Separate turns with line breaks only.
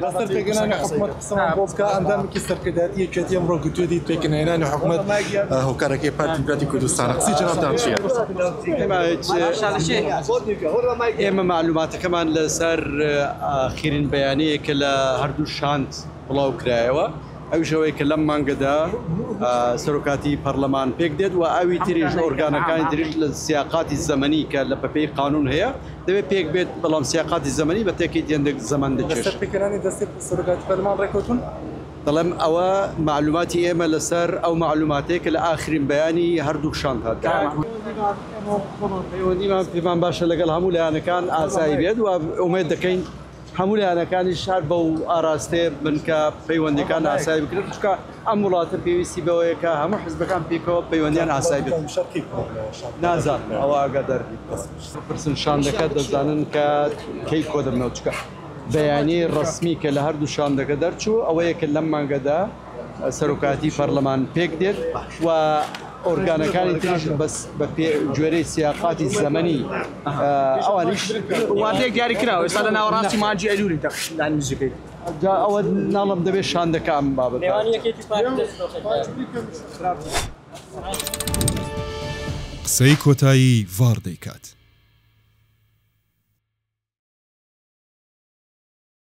لەسەر پێکهێنانی حکومەت قسەمان بۆ بکە، ئەندامێکی سەرکردایەتی یەکێتی ئەمڕۆ گوتویەتی پێکهێنانی حکومەت هۆکارەکەی پارتی دیموکراتی کوردستانە، قسەی جەنابتان چییە؟
ئێمە مەعلوماتەکەمان لەسەر ئاخیرین بەیانەیە کە لە هەردوو شاند بڵاو کرایەوە ئەویش ئەوەیە کە لەم مانگەدا سەرۆکاتی پەرلەمان پێک دێت و ئەوی تریش ئۆرگانەکانی تریش لە سیاقاتی زەمەنی کە لە بەپێی قانون هەیە دەبێت پێک بێت بەڵام سیاقاتی زەمەنی بە تێکەی هێندێک زەمەن دەکێشێت.
لەسەر پێکهێنانی دەستەی سەرۆکاتی پەرلەمان ڕێککەوتوون؟
دەڵێم ئەوە مەعلوماتی ئێمە لەسەر ئەو مەعلوماتەیە کە لە ئاخرین بەیانی هەردووک شاند هات. پەیوەندیمان پێمان باشە لەگەڵ هەموو لایەنەکان ئاسایی بێت و ئومێد دەکەین هەموو لایەنەکانیش هەر بەو ئاراستەیە بن کە پەیوەندیەکان ئاسایی بکرێت، چونکە ئەم وڵاتە پێویستی بەوەیە کە هەموو حزبەکان پێکەوە پەیوەندیان ئاسایی بێت. نازانم ئەوە ئاگادار نیم. بپرسن شاندەکە دەزانن کە کەی کۆدەبنەوە، چونکە بەیانی ڕەسمی کە لە هەردوو شاندەکە دەرچوو ئەوەیە کە لەم مانگەدا سەرۆکایەتی پەرلەمان پێک دێت و ئۆرگانەکانی تریش بەس بە پێ گوێرەی سیاقاتی زەمەنی ئەوانیش
وادەیەک دیاری کراوە ئێستا لە ناوەڕاستی مانگی ئەیلولی دەق نزیکەی.
جا ئەوە ناڵم دەبێت شاندەکە ئەم بابەتە.
نێوان یەکێتی و پارتی دەست دۆخێکدایە.
قسەی کۆتایی ڤاڕ دەیکات.